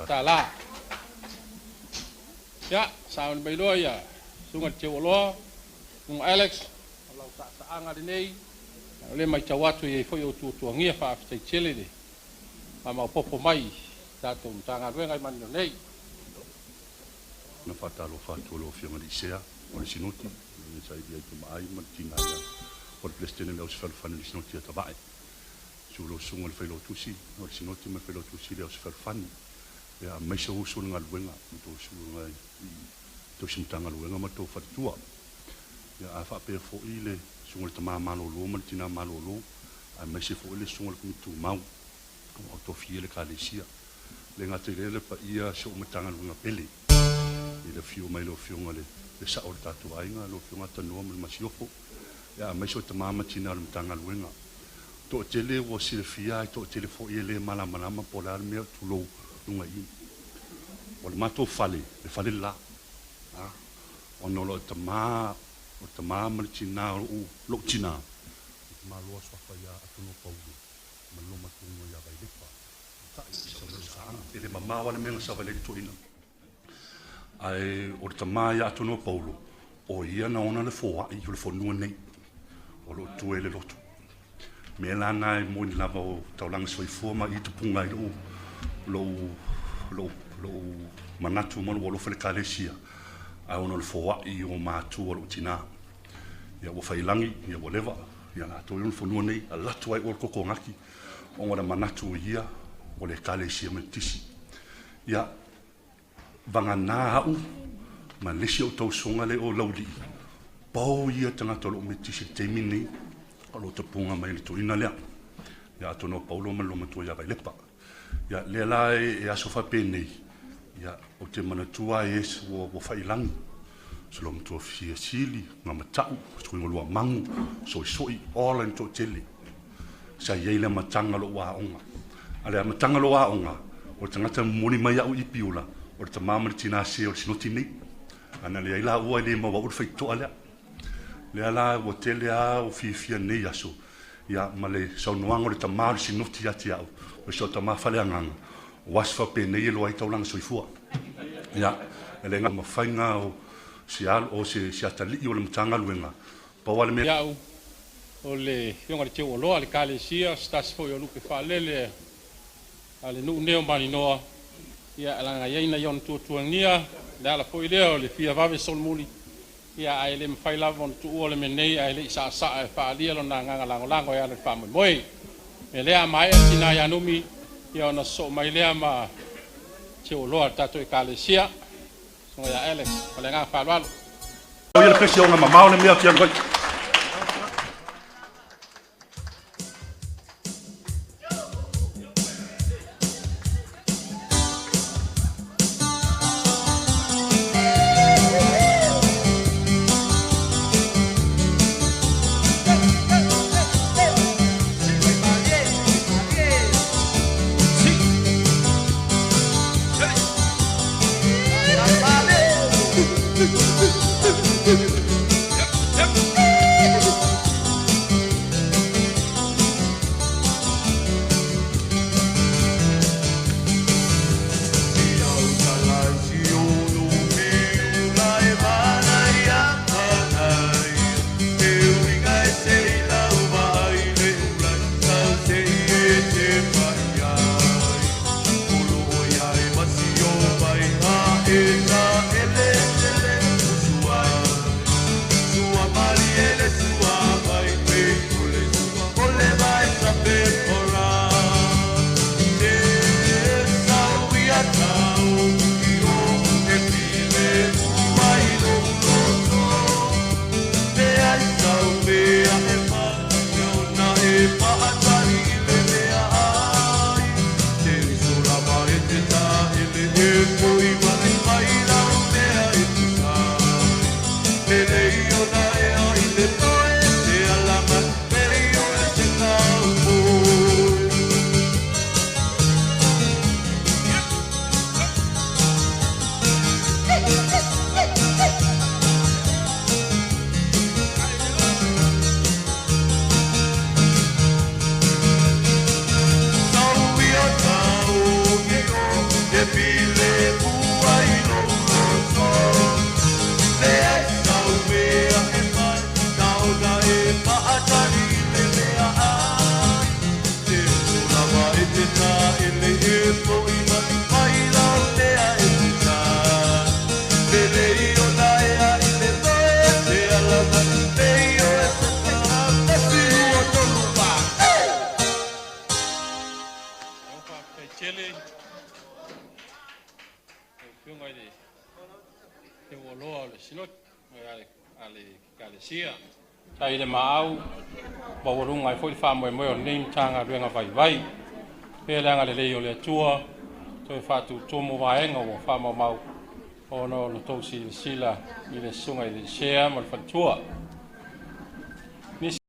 Tala. Ia, sauni mai loa ia susuga i le Teuoloa, susuga Alex, o lau saasaaga lenei, o lea e matau atu e i ai foi ou tuatuagia, faafetai tele le faamaopoopo mai i tatou Matagaluega i Manino nei. Na faatalofa atu i lau Afioga i le Sea o le Sinoti, le Sailia i Tamaai ma le Tina ia o le Peresetene o le Ausefalofani o le Sinoti ia Tavae. Susu lau Susuga i le Failautusi o le Sinoti ma le Failautusi o le Ausefalofani, ia aemaise ou uso i le galuega ma tou susuga i tausi Matagaluega ma tou faletua. Ia a faapea foi le Susuga i le Tama Malolo ma le Tina Malolo, aemaise foi le Susuga i le Komiti Tumau ua tofia e le Ekalesia. E le gata i lea le paia o si ou Matagaluega pele i le afio mai o lau Afioga i le Sao o le tatou aiga, lau Afioga Tanoa ma le Masiofo, aemaise o tama ma tina o le Matagaluega. E toatele ua silafia ae toatele foi e le malamalama po o le a le mea o tulou luga i i. O le matou fale, le fale le la, ona o le tama, o le tama ma le tina o lou tina, le tamaloa suafa ia Atonoa Paulo ma le loomatua ia Vailepa. E le mamao lava le mea na savali ai le toeaina. Ae o le tama ia Atonoa Paulo, o ia na ona le foai o le fanua nei, o lo o tua i le lotu. O mea la na e moni lava o taulaga soifua ma i tupuga ai lou manatu ma lou alofa i le Ekalesia, ae ona o le foai o matua o lou tina. Ia ua faiilagi, ia ua leva, ia latou e ona fanua nei, alu atu ai oe le koko gati, ona o le manatu o ia, o le Ekalesia Metotisi. Ia, vagana au ma le isi ou tausoga lea o Laulii, pau ia tagata o loo Metotisi i le taimi lenei, o lo o tapuga mai le toeaina lea. Ia Atonoa Paulo ma le loomatua ia Vailepa. Ia lea la e aso faapenei, ia ou te manatua e ua faiilagi, so loomatua fia sili, gamatau, suiga magu, soisoi, ola ni toatele. Sa i ai le amataga o lou aoga. A le amataga o lou aoga, o le tagata momoli mai au i Piula, o le tama ma le tina se o le sinoti nei. Ana leai la ua e le maua au le faitotoa lea. Lea la ua tele lava o fiafia nei aso, ia ma le saunoaga o le tama o le sinoti ia te au, o si au tama faleagaga, o aso faapenei e iloa ai taulaga soifua. Ia, e le mafaiga o se alo o se atalii o le Matagaluega, pau lava le mea. Iau, o le Afioga i le Teuoloa, le Ekalesia, se tasi foi o lupe faalele a le nuu nei o Maninoa, ia leaga e i ai nai ona tuatuagia, le ala foi lea o le fia vave solomuli, ia ae le mafai lava ona tuua le mea nei ae le i saasaa e faaalia lona agaga lagolago e ala i le faamoemoe. E lea a maea tina ia Numi, ia ona sosoo mai lea ma Teuoloa le tatou Ekalesia, susuga ia Alex, ma le agaga faaaloalo. O ia le pesi o mamao le mea o te alu ai. Tele lau Afioga i le Teualoa o le Sinoti a le Ekalesia. Faafetai i le maau maualuga ai foi le faamoemoe o lenei Matagaluega vaivai. Pea le agalelei o le Atua toe faatutumu vaega ua faamaumau ona o le tou silasila i le susuga i le Sea ma le faletua. Nisi